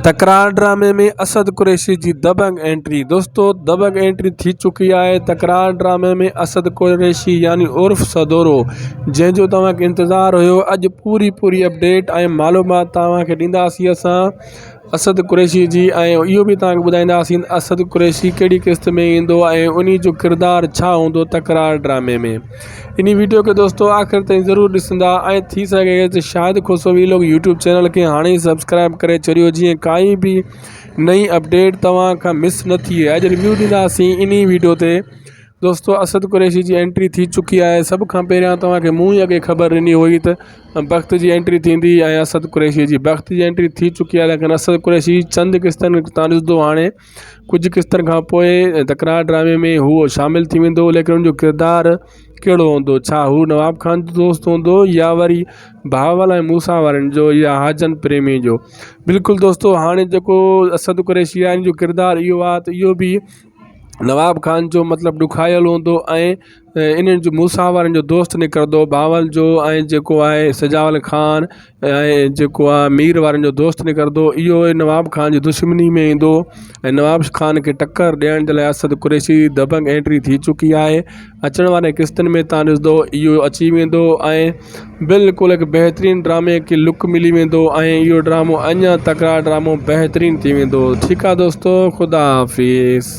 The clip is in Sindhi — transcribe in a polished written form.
تڪرار ڊرامي ۾ اسد قريشي جي دبنگ انٽري دوستو دبنگ انٽري ٿي چڪي آهي تڪرار ڊرامي ۾ اسد قريشي يعني عرف سدورو جنهن جو توهان کي انتظار هيو اڄ پوري پوري اپڊيٽ ۽ معلومات توهان کي ڏينداسين اسان اسد قريشي جي ۽ اهو به توهان کي ٻڌائينداسين ته اسد قريشي ڪهڙي قسط ۾ ايندو ۽ انهي جو ڪردار ڇا هوندو تڪرار ڊرامي ۾ انهي ويڊيو کي دوستو آخر تائين ضرور ڏسندا ۽ ٿي سگهي ته Shahid Khoso vlog YouTube channel کي هاڻي ئي سبسڪرائب ڪري ڇڏيو جيئن ڪائي به نئين اپڊيٽ توهان کان مس نه ٿئي اڄ ريويو ڏينداسين انهي ويڊيو تي دوستو اسد قريشي جي انٽري ٿي چڪي آهي سڀ کان پهريان توهان کي مون ئي اڳي خبر ڏني هئي ته بخت جي انٽري ٿيندي ۽ اسد قريشي جي بخت جي انٽري ٿي چڪي آهي ليڪن اسد قريشي چند قسطن تان ڏسندو هاڻي ڪجهه قسطن کان پوء تڪرار ڊرامي ۾ هو شامل ٿي ويندو ليڪن ان جو ڪردار ڪهڙو هوندو ڇا هو نواب خان جو دوست هوندو يا وري بهاول ۽ موسيٰ وارن جو يا حاجن پريمي جو بلڪل دوستو هاڻي جيڪو اسد قريشي آهي ان جو ڪردار اهو آهي ته اهو به نواب خان جو مطلب ڏکايل هوندو ۽ انهن جو موسيٰ وارن جو دوست نڪرندو بهاول جو ۽ جيڪو آهي سجاول خان ۽ جيڪو آهي مير وارن جو دوست نڪرندو اهو نواب خان جي دشمني ۾ ايندو ۽ نواب خان کي ٽڪر ڏيڻ جي لاء اسد قريشي دبنگ انٽري ٿي چڪي آهي اچڻ واري قسطن ۾ تان ڏسندو اهو اچي ويندو ۽ بلڪل هڪ بهترين ڊرامي کي لڪ ملي ويندو ۽ اهو ڊرامو اڃا تڪڙا ڊرامو بهترين ٿي ويندو ٺيڪ آ دوستو خدا حافظ.